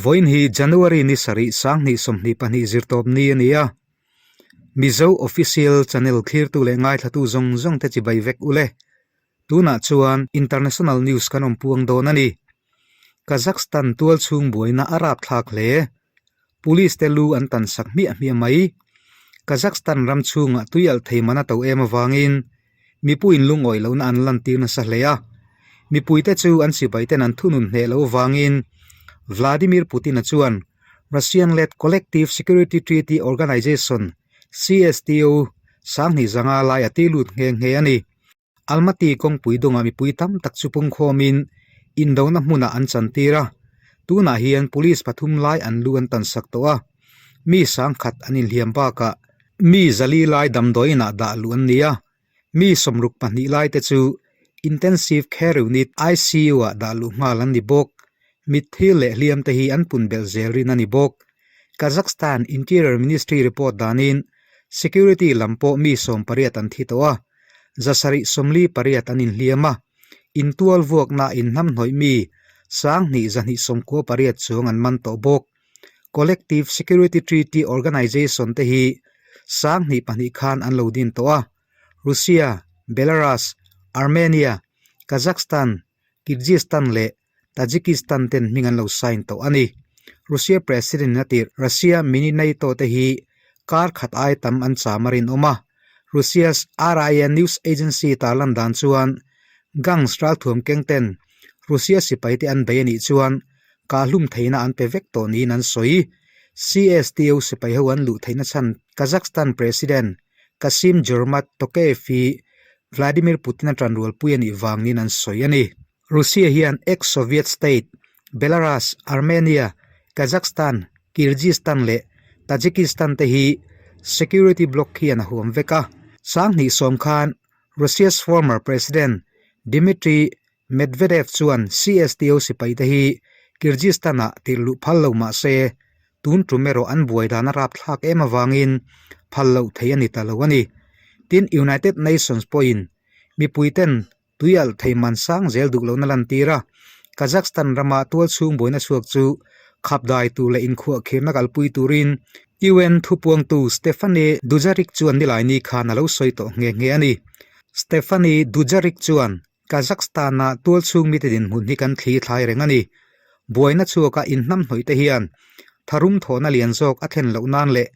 Vawiin hi January ni sarih 2022 zirtawp ni a ni a. Mizo Official Channel thlirtu leh ngaithlatu zawng zawng te chibai vek u le. Tunah chuan International News kan awm puang dawn a ni. Kazakhstan tual chhung buaina a rapthlak hle. Police te lu an tan sak hmiah hmiah mai. Kazakhstan ram chhungah tui alh thei man a to em avangin mipuiin lungawi lohna an lantir nasa hle a. Mipuite chu an sipaiten an thunun hneh loh avangin Vladimir Putin-a chuan Russian-led Collective Security Treaty Organization, CSTO, 2005 lai a ti lut nghe nghe a ni. Almaty kawngpui dawngah mipui tam tak chu pungkhawmin indona hmunah an chantir a, tunah hian police pathum lai an lu an tansak tawh a, mi sangkhat an inhliam bakah mi zali lai damdawiinah dah luh an ni a, mi 62 lai te chu Intensive Care Unit, ICU, ah dah luh nghal an ni bawk. Mitthi leh hliam te hi an pun belh zel rin a ni bawk. Kazakhstan Interior Ministry report danin security lam pawh mi 18 an thi tawh a, 748 an inhliam a, intual vuakna inhnamhnawih mi 2,298 chuang an man tawh bawk. Collective Security Treaty Organization te hi 2002 khan an lo din tawh a, Russia, Belarus, Armenia, Kazakhstan, Kyrgyzstan leh Tajikistan ten hming an lo sign tawh a ni. Russia President a tirh Russia mini NATO te hi kar khat ai tam an cham a rinawm a. Russia's RIA news agency tarlan dan chuan gangs ralthuam keng ten Russia sipai te an bei a nih chuan kahhlum theihna an pe vek tawh niin an sawi. CSTO sipai ho an luh theihna chhan Kazakhstan President Kassym Jomart Tokayev hi Vladimir Putin a tanrualpui a nih vangin an sawi a ni. Russia hian ex-Soviet state Belarus, Armenia, Kazakhstan, Kyrgyzstan leh Tajikistan te hi security bloc hian a huam vek a. 2010 khan Russia's former president Dmitry Medvedev chuan CSTO sipai te hi Kyrgyzstan-ah tirh luh phal lo mah se, tun tum erawh an buai dan a rapthlak em avangin phal loh thei a ni ta lo a ni. Tin, United Nations pawhin mipuiten tui alh thei man sang zel duh lohna lantir a, Kazakhstan rama tual chhung buaina chhuak chu khap dai tur leh inkhuahkhirna kalpui turin UN thupuangtu Stephane Dujarric chuan Nilaini khan a lo sawi tawh nghe nghe a ni. Stephane Dujarric chuan Kazakhstan-a tual chhung mite dinhmun hi kan thli thlai reng a ni. Buaina chhuaka inhnamhnawih te hian tharum thawhna lian zawk a thlen loh nan leh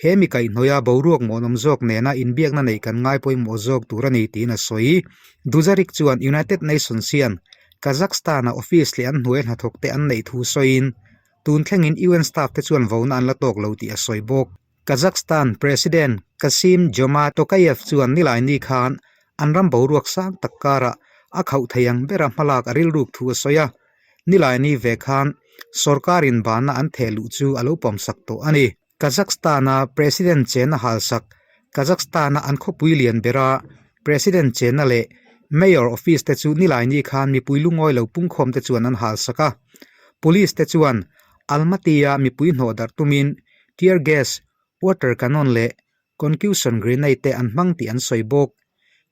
he mi kaihhnawia boruak muanawm zawk nena inbiakna neih kan ngai pawimawh zawk tur a ni tiin a sawi. Dujarric chuan United Nations hian Kazakhstan-a office leh an hnuai hnathawk te an neih thu sawiin tun thlengin UN staff te chuan vona an la tawk lo tih a sawi bawk. Kazakhstan President Kassym Jomart Tokayev chuan Nilaini khan an ram boruak sang tak karah a khauh thei ang bera hmalak a rilruk thu a sawi a. Nilaini ve khan sorkarin bana an theh luh chu a lo pawmsak tawh a ni. Kazakhstan-a President chena halsak Kazakhstan-a an khawpui lian bera President chena leh Mayor office te chu Nilaini khan mipui lungawi lo pungkhawm te chuan an halsak a. Police te chuan Almaty-a mipui hnawh darh tumin Tear gas, water cannon leh concussion grenade te an hmang tih an sawi bawk.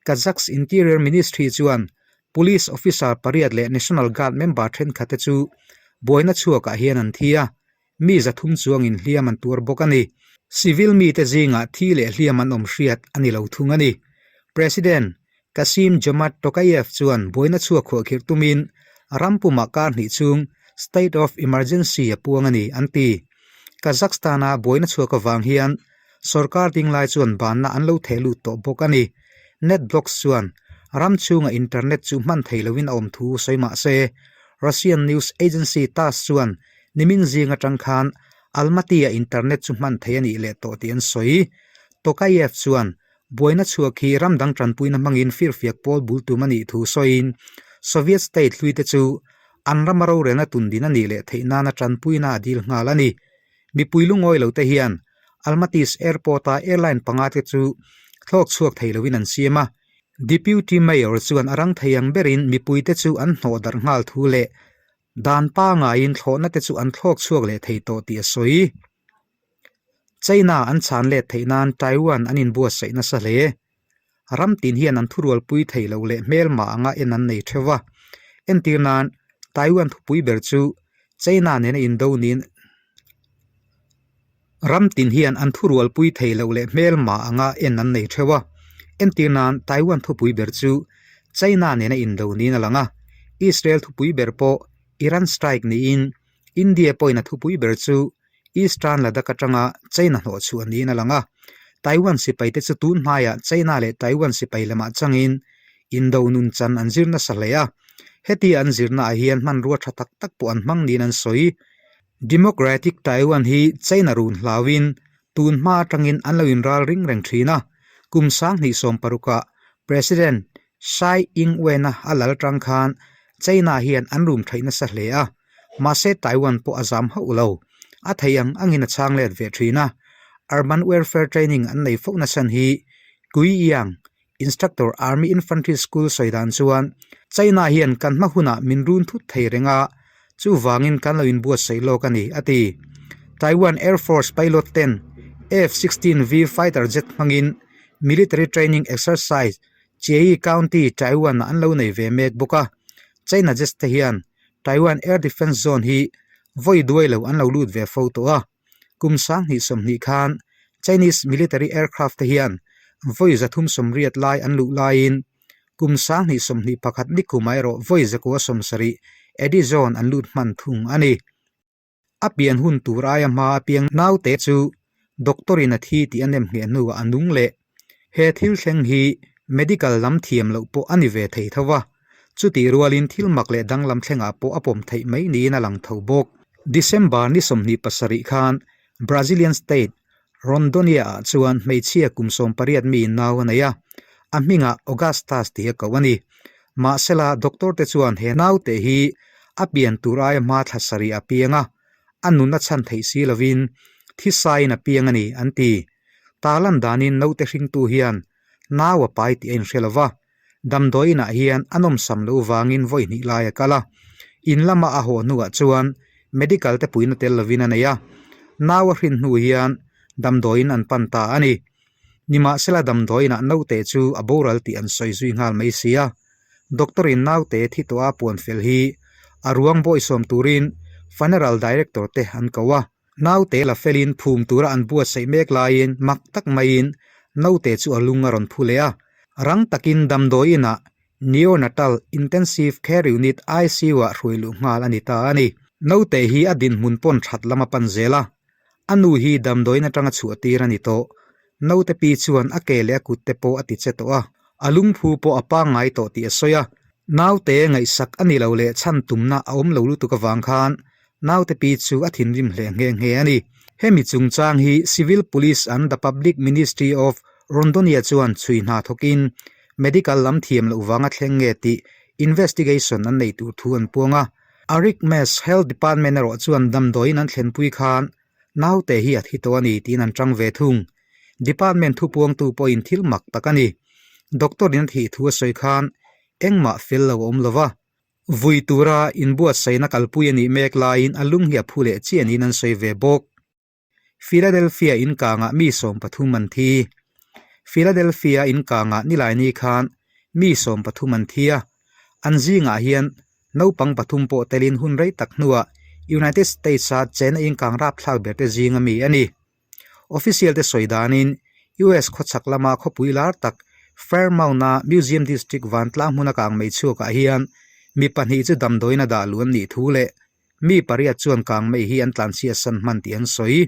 Kazakh's Interior Ministry chuan police officer pariat leh National Guard member thenkhat te chu buaina chhuakah hian an thi a, mi 300 chuangin hliam an tuar bawk a ni. Civil mite zingah thi leh hliam an awm hriat a ni lo thung a ni. President Kassym Jomart Tokayev chuan buaina chhuak khuahkhirh tumin ram pumah kar hnih chhung state of emergency a puang a ni, an ti. Kazakhstan-a buaina chhuak avang hian sorkar dinglai chuan banna an lo theh lut tawh bawk a ni. NetBlocks chuan ram chhunga internet chu hman thei loin a awm thu sawi mah se, Russian news agency TASS chuan nimin zing atang khan Almaty-a internet chu hman thei a nih leh tawh tih an sawi. Tokayev chuan Buaina chhuak hi ram dang tanpuina hmangin firfiak pawl bul tum a nih thu sawiin Soviet state hluite chu an rama rorelna tundin a nih leh theih nana tanpuina a dil nghal a ni. Mipui lungawi lote hian Almaty's airport-a airline panga te chu thlawk chhuak thei loin an siam a. Deputy Mayor chuan a rang thei ang berin mipuite chu an hnawh darh nghal thu leh dan pangaiin thlawhna te chu an thlawk chhuak leh thei tawh tih a sawi. China an chhan let theih nan Taiwan an inbuatsaih nasa hle. Ram tin hian an thurualpui thei lo leh hmelma anga en an nei theuh a. Entir nan, Taiwan thupui ber chu China nena indo niin ram tin hian an thurualpui thei loh leh hmelma anga en an nei theuh a. Entir nan Taiwan thupui ber chu China nena indo niin a lang a, Israel thupui ber pawh Iran strike niin India pawhin a thupui ber chu Eastern Ladakh atanga China hnawhchhuah niin a lang a. Taiwan sipaite chu tun hnaiah China leh Taiwan sipai lamah changin indo nun chan an zir nasa hle a. Heti an zirnaah hian hmanrua tha tak tak pawh an hmang niin an sawi. Democratic Taiwan hi China run hlauin tun hma atangin an lo inral ring reng thin a. Kum 2016ah President Tsai Ing-wen-a a lal tang khan China hian an rum theih nasa hle a. Mahse Taiwan pawh a zam hauh lo. A thei ang angin a chhang let ve thin a. Urban Warfare Training an nei fo nasan hi Guiyang Instructor Army Infantry School sawi dan chuan China hian kan hma hunah min run thut thei reng a, chuvangin kan lo inbuatsaih lawk a ni, a ti. Taiwan Air Force pilot ten F-16V fighter jet hmangin military training exercise Chiayi County, Taiwan-ah an lo nei ve mek bawk a. China jets te hian Taiwan Air Defense Zone hi vawi duai lo an lo lut ve fo tawh a. Kum 2020 khan Chinese military aircraft te hian vawi 380 lai an luh laiin kum 2021 nikumah erawh vawi 170 Eddie Zone an lut hman thung a ni. A pian hun tur aia hma apiang naute chu doctor in a thi tih a nem ngheh hnuah a nung leh. He thil thleng hi medical lam thiam loh pawh a ni ve thei tho va, chutih rualin thil mak leh danglam thlengah pawh a pawm theih mai niin a lang tho bawk. December ni 27 khan Brazilian state Rondonia-ah chuan hmeichhia kum 18 mi nau a nei a, a hmingah Augustus tih a koh a ni. Mahsela, doctor te chuan he naute hi a pian tur aia hma thla sarih a piang a, a nun a chhan theih si lovin thisaiin a piang a ni, an ti. Tarlan danin naute hringtu hian nau a pai tih a inhre lo va, damdawiinah hian a nawmsam loh vangin vawi hnih lai a kal a, in lama a haw hnuah chuan medical te puina tel lovin a nei a, nau a hrin hnu hian damdawiin an pan ta a ni. Nimahsela damdawiinah naute chu a boral tih an sawi zui nghal mai si a, doctor in naute thi tawha puan fel hi a ruang bawisawm turin funeral director te an ko a. Naute la felin phum tura an buatsaih mek laiin mak tak maiin naute chu a lung a rawn phu leh a. Rang takin damdawiinah Neonatal Intensive Care Unit, ICU, ah hruai luh nghal a ni ta a ni. Naute hi a dinhmun pawn that lam a pan zel a, a nu hi damdawiin atanga chhuah tir a ni tawh. Naute pi chuan a ke leh a kut te pawh a ti che tawh a, a lungphu pawh a pangngai tawh tih a sawi a. Naute ngaihsak a ni lo leh chhan tumna a awm lo lutuk avang khan Naute pi chu a thinrim hle nghe nghe a ni. Hemi chungchang hi Civil Police and the Public Ministry of Rondonia chuan chhui hna thawkin medical lam thiam loh vanga thleng nge tih investigation an nei tur thu an puang a. Arik Mass Health Department erawh chuan damdawiin an thlenpui khan naute hi a thi tawh a ni tiin an tang ve thung. Department thupuangtu pawhin thil mak tak a ni. Doctor in a thih thu a sawi khan engmah fel lo a awm lova. Vui tura inbuatsaihna kalpui a nih mek laiin a lung hi a phu leh chiah niin an sawi ve bawk. Philadelphia inkangah mi 13 an thi. Philadelphia inkangah Nilaini khan mi 13 an thi a, an zingah hian naupang pathum pawh telin hun rei tak hnuah United States-a chena inkang rapthlak berte zinga mi a ni. Official te sawi danin US khawchhak lama khawpui lar tak Fairmount-a Museum District vantlang hmuna kang mei chhuakah hian mi pahnih chu damdawiin a dah luh an nih thu leh mi pariat chuan kang mei hi an tlanchhiatsan hman tih an sawi.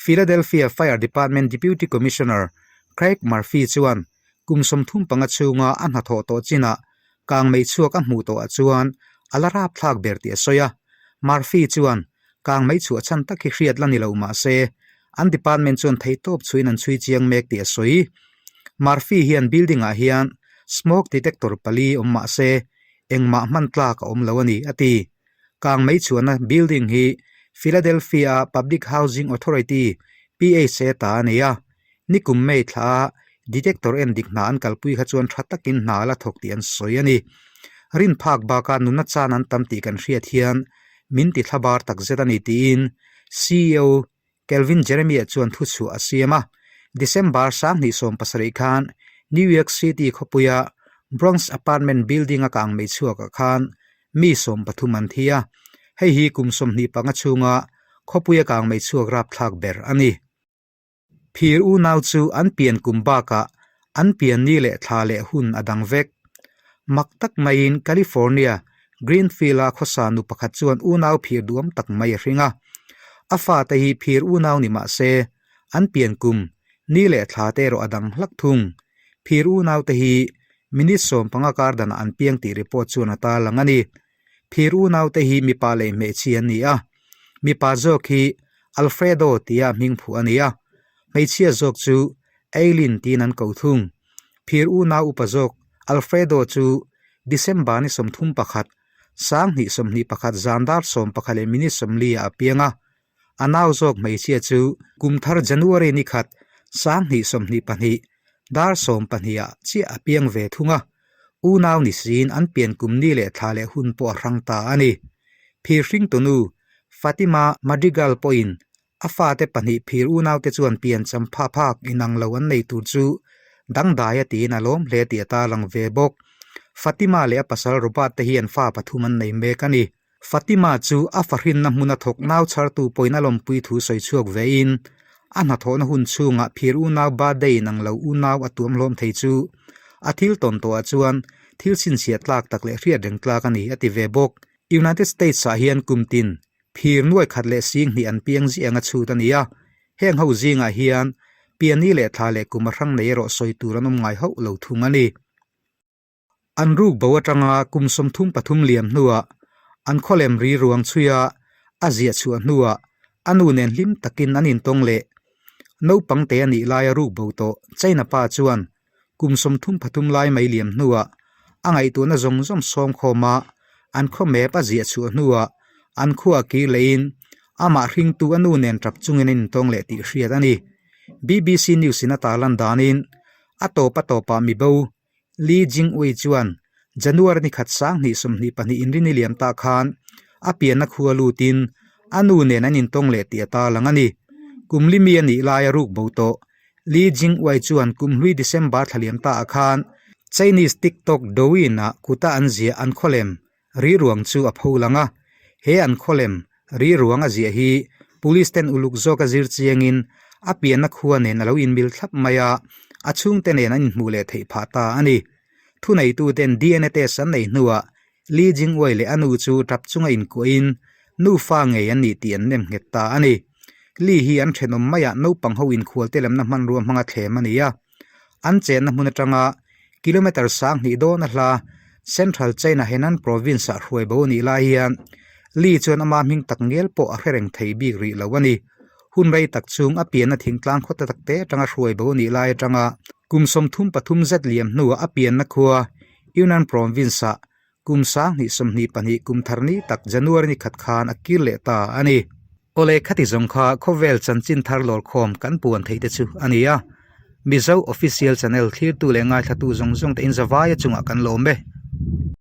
Philadelphia Fire Department Deputy Commissioner Craig Murphy chuan kum 35 chhunga a hnathawh tawh chinah kang mei chhuak a hmuh tawhah chuan a la rapthlak ber tih a sawi a. Murphy chuan Kang mai chhuah chhan tak hi hriat la ni lo mah se, an department chuan theihtawp chhuiin an chhui chiang mek tih a sawi. Murphy hian building ah hian smoke detector pali awm mah se, engmah hman tlak a awm lo a ni, a ti. Kang mai chhuahna building hi Philadelphia a Public Housing Authority, PHA, ta a nei a. Nikum May thla a detector en dik hna an kalpui kha chuan tha takin hna a la thawk tih an sawi a ni. Rin phak baka nuna chan an tam tih kan hriat hian min ti thla bar tak zet a ni tiin CEO Calvin Jeremiah chuan thuchhuah a siam a. December 2017 khan New York City khawpuia Bronx apartment building a kang mei chhuakah khan mi 13 an thi a. Hei hi kum 25 chhunga khawpuia kangmei chhuak rapthlak ber a ni. Phir unau chu an pian kum bakah an pian ni leh thla leh hun a dang vek. Mak tak maiin California, Greenfield-a khawsa nu pakhat chuan unau phir duam tak mai a hring a. A fate hi phir unau ni mah se, an pian kum, ni leh thla te erawh a dang hlak thung. Phir unaute hi minute 15 kar danah an piang tih report chuan a tarlang a ni. Phir unaute hi mipa leh hmeichhia an ni a, mipa zawk hi Alfredo tia hming phuh a ni a, hmeichhia zawk chu Eileen tiin an ko thung. Phir unau upa zawk Alfredo chu December ni 31, 2021 zan dar 11 leh minute 40 ah a piang a, a nau zawk hmeichhia chu kum thar January ni khat 2022 dar 12 ah chiah a piang ve thung a. Unau ni siin an pian kum ni leh thla leh hun pawh a hrang ta a ni. Phir hringtunu Fatima Madrigal pawhin a fate pahnih phir unaute chuan pian cham pha phak inang lo an nei tur chu dangdai a tiin a lawm hle tih a tarlang ve bawk. Fatima leh a pasal Robert te hian fa pathum an nei mek a ni. Fatima chu a fahrinna hmuna thawk nau chhartu pawhin a lawmpui thu sawi chhuak vein a hnathawhna hun chhungah phir unau birthday inang lo unau a tuam hlawm thei chu a thil tawn tawhah chuan thil chhinchhiah tlak tak leh hriat reng tlak a ni a ti ve bawk. United States ah hian kum tin phir nuai khat leh sing hnih an piang ziah anga chhut a ni a, heng ho zingah hian piani leh thla leh kum a hrang nei erawh sawi tur an awm ngai hauh lo thung a ni. An ruk bo atanga kum 33 liam hnuah an khawlem ri ruang chhuia a ziah chhuah hnuah a nu nen hlim takin an intawng leh. Naupang te a nih laia ruk bo tawh China pa chuan kum 33 lai mai liam hnuah a ngaihtuahna zawng zawng sawm khawma an khaw map a ziah chhuah hnuah an khuaa kir lehin amah hringtu a nu nen tap chungin an intawng leh tih hriat a ni. BBC News in a tarlan danin a tawp a tawpah mibo Li Jingwei chuan January ni khat 2022 inrini liam ta khan a pianna khua lutin a nu nen an intawng leh tih a tarlang a ni. Kum li mi a nih laia ruk bo tawh Li Jingwei chuan kum hlui December thla liam ta ah khan Chinese TikTok Douyin ah kuta an ziah an khawlem ri ruang chu a pho lang a. He an khawlem ri ruang a ziah hi police ten uluk zawk a zir chiangin a pianna khua nen a lo inmil thlap mai a, a chhungte nen an inhmuh leh theih phah ta a ni. Thuneitu ten DNA test an nei hnuah Li Jingwei leh a nu chu tap chunga inkuahin nufa ngei an nih tih an nem nghet ta a ni. Li hi an thenawm maiah naupang ho inkhualte lamna hmanrua hmanga thlem a ni a. An chenna hmun atanga kilometre 2000 dawn a hla Central China Henan Province ah hruai bo a nih lai hian Li chuan ama hming tak ngel pawh a hre reng thei bik rih lo a ni. Hun rei tak chung a pianna thingtlang khaw ta takte atanga hruai bo a nih lai atanga kum 33 zet liam hnuah a pianna khua Yunnan Province ah kum 2022 kum thar ni tak January ni khat khan a kir leh ta a ni. Awle khati zawng kha khawvel chanchin thar lawrkhawm kan puan theih te chu a ni a. Mizo Official Channel thlirtu leh ngaithlatu zawng zawng te in zavaia chungah kan lawm e.